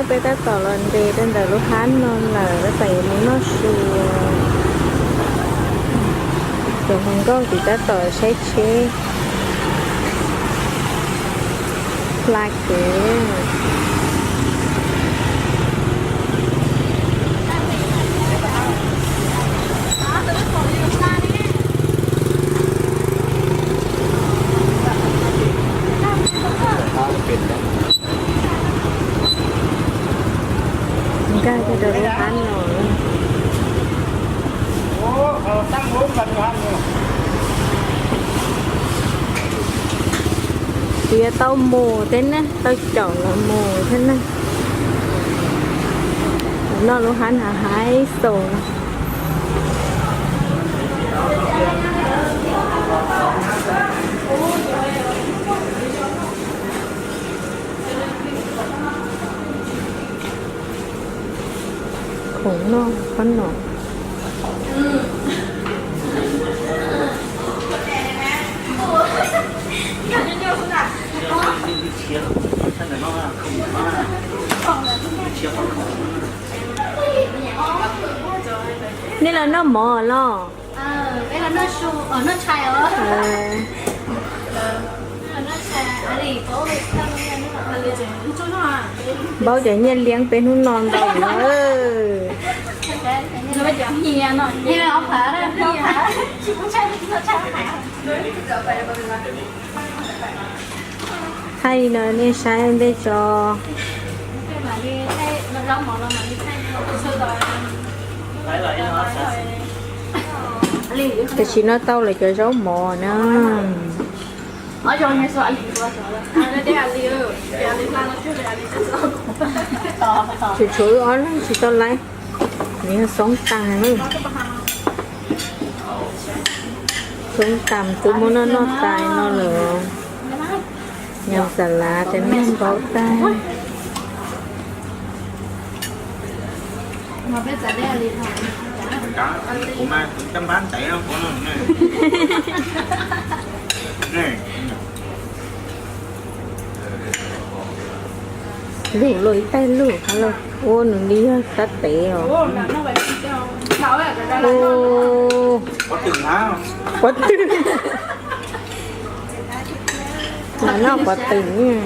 Peb tab tom los nres rau ntawm lub hab no lawm, tab tom yuav mus noj su. Cov hluas nkauj tim tab tom saib tsheb hla kev. Nkag kiag rau lub hab no. Kuv yuav tau mus thiab ne, tau caum los mus thiab ne. Noj lub hab hnav haib xaus no. Khoom noj qab no. Nej los noj mov los? Npaub cov nyiaj liab peb hnub no ntau lawm. Thaij li no nej saib ntej tso. Tam sim no tau lawv cov zaub mov na. Tsuas tshuav wb ob leeg tsis tau laiv. Nws yog xoob tas na. Xoob tas twb muab noj noj tas no lawm. Nyam xas lav ces noj npaum tag. Lug luaj ib tais lug hab lauj. Ua nws li yog sab tes os. Quav twm. Los noj quav twm.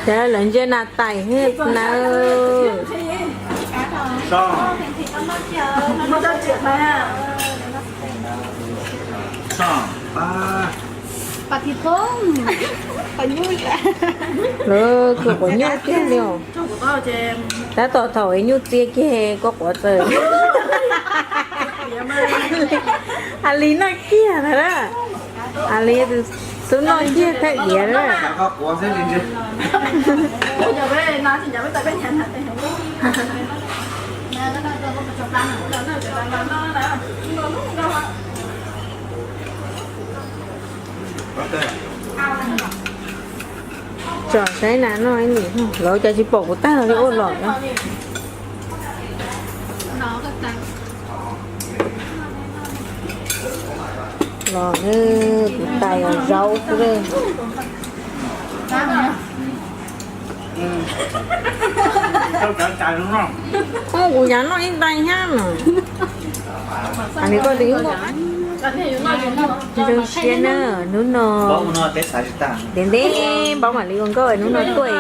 Cov lawv ntsia nas tais hib nawb. Lawv kws quav nyuj tiag li os. Tab tom thaum es nyuj txias kiag koj quav txawm. A li noj kiag ntag lawm. A li xub noj kiag thawj diav lawm. Tsom saib nas noj ib nim, lawv cas tsis pom kuv tag li ua los na. Los, kuv tais zaub xwb. Kuv yav noj ib ntais thiab. Zoo siab na, hnub no ntev ntev npaub mam li ua nkauj, hnub no tuaj.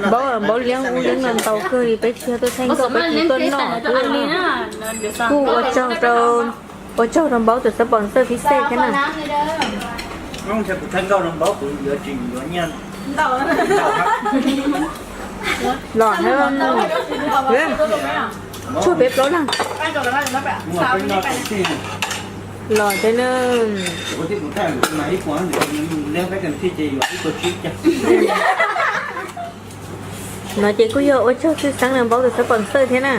Npaub, npaub liab ub liab no ntau kawg li, peb tsis yog tuaj thaij nkauj, peb kuj tuaj noj. Kuj ua tsaug rau, ua tsaug rau npaub tus xab pom xawj phib xej thiab na. Los na, tshuav peb plaub na. Los thiab na. No ces kuj yog ua tsaug tshwj xeeb rau npaub tus xab pom xawj thiab na.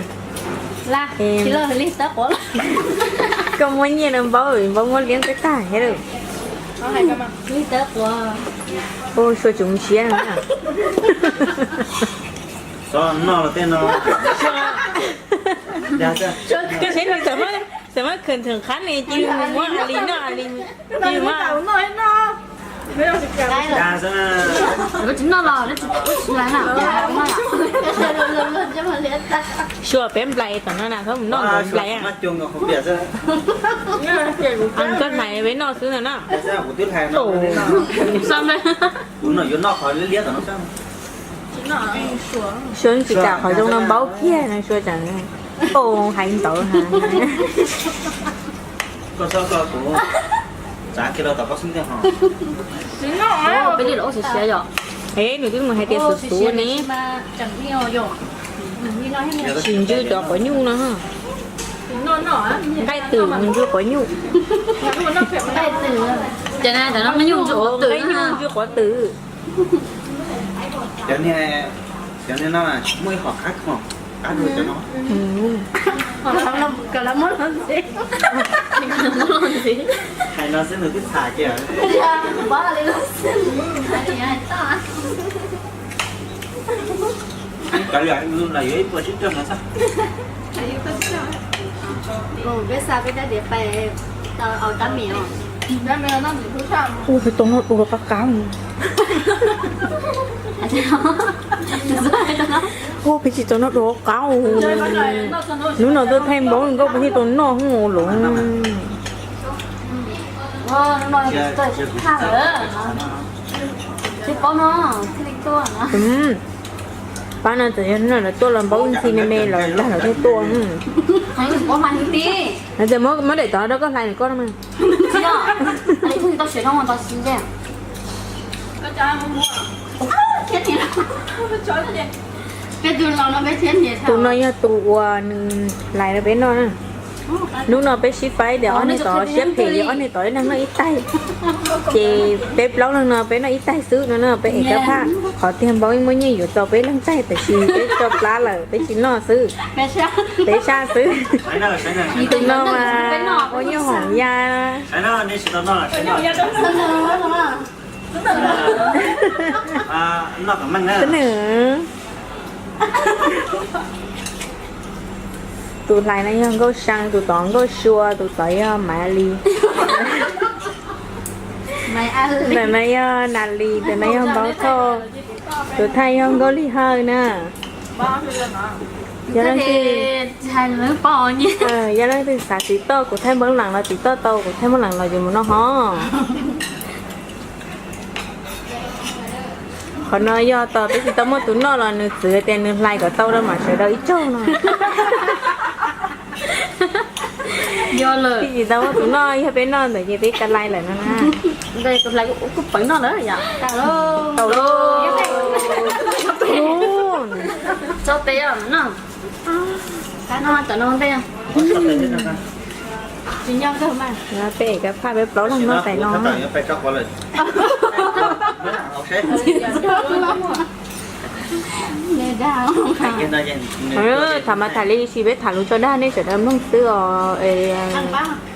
Koj muab nyiaj rau npaub, npaub muab liab peb tag thiab lawm. Ua, Sua tsis zoo siab na. Xyov noj los tej no. Koj saib nws txawm muab, txawm muab khwm thwm qhab ne, cia muab a li noj a li, cia muab. Dag xwb na. Sua peb nplai tom no na, txhob mus noj nplai. Koj hlais peb noj xwb ntag na. Sua tsis kam qhov zoo no npaub kiag no, Sua tseem hais ntawd. Peb li los siav siav yom. Es nws twb mus hais tias xwm xwv ne. Tsis ntsw cov quav nyuj no. Nqaij twm mus ntsw quav nyuj. Ces no nqaij nyuj ntsw quav twm. Cov no muaj ib qho qab, qab dua cov no. Hais no xwb nws twb txham kiag. Cov li los yuav ib puas tsib caug no xwb. Peb xa peb rab diav pais tau au rab mis os. Ua peb tau noj dua qab qab. Ua peb tsis tau noj dua qab. Hnub no tuaj thaij npaub nkauj peb thiaj tau noj hub los. Pab no txawm yog hnub no lawv tuaj los npaub ib ntxhi me me lawm ntag lawv thiaj tuaj. Hais tias muab daim tod rau koj hlais nws koj no mas. Tus no yog tus uas nws hlais rau peb noj na. Hnub no peb sib faib tias ob niag tod siab phem li, ob niag tod ib leeg noj ib taig. Ces peb plaub leeg no peb noj ib taig xwb no na, peb ev kab phaj. Qhov tiag npaub muaj nyiaj yuav tau peb leeg txaij, tab sis peb tso plab lawm, peb tsis noj xwb. Peb saj xwb. Tus no mas ua nyuj hoom ya. Nws, tus hlais no yog Nkauj Sa, tus tod Nkauj Sua, tus tod yog Maiv Lis. Ntawm no yog Nas Lis, ntawm no yog Npaub Thoj, tus thaij yog Nkauj Lis Hawj na. Yog leej twg xav tiv toj kuv thaij npawb lees los tiv toj tau, kuv thaij npawb lees los ces mus noj hov. Qhov no yog tos peb tsis tau muaj tus noj los nws txwv tias nws hlais kom tau rau mam sawv daws ib tsaug no. Yog lawm. Peb tsis tau muaj tus noj, yog peb noj ntawd ces peb ka lais lawm no na. Tus hlais kuj peev noj lawm yom. Tau lauj. Tso tes os no. Peb ev kab phaj peb plaub leeg noj tais no. Tham mas tham li sis peb tham lus tso dag nej sawv daws mloog xwb os.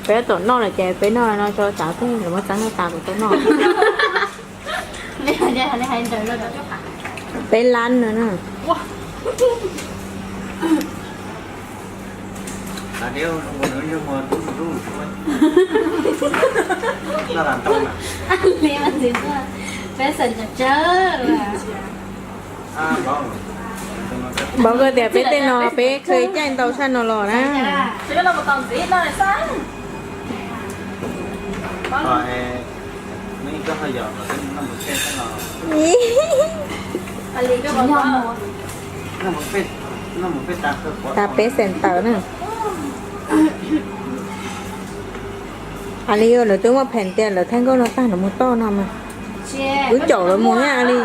Peb txaus noj lawm ces peb noj no tso xav thiab lawv muab txeeb noj tas kuv tau noj. Peb lab no na. Npawg koj tias peb tej no peb khaws caij ntau tshaj no los na. Tas peb xees tawm na. A li lawv twb muaj pheem tias lawv thaij nkauj no tag lawv mus toj no mas. Wb caum lawv mus na a li.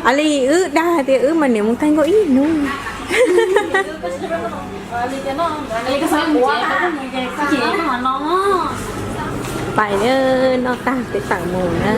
A li wb dag hais tias wb mas niam mus thaij nkauj ib hnub. Pais na, noj tag peb tawm mus na.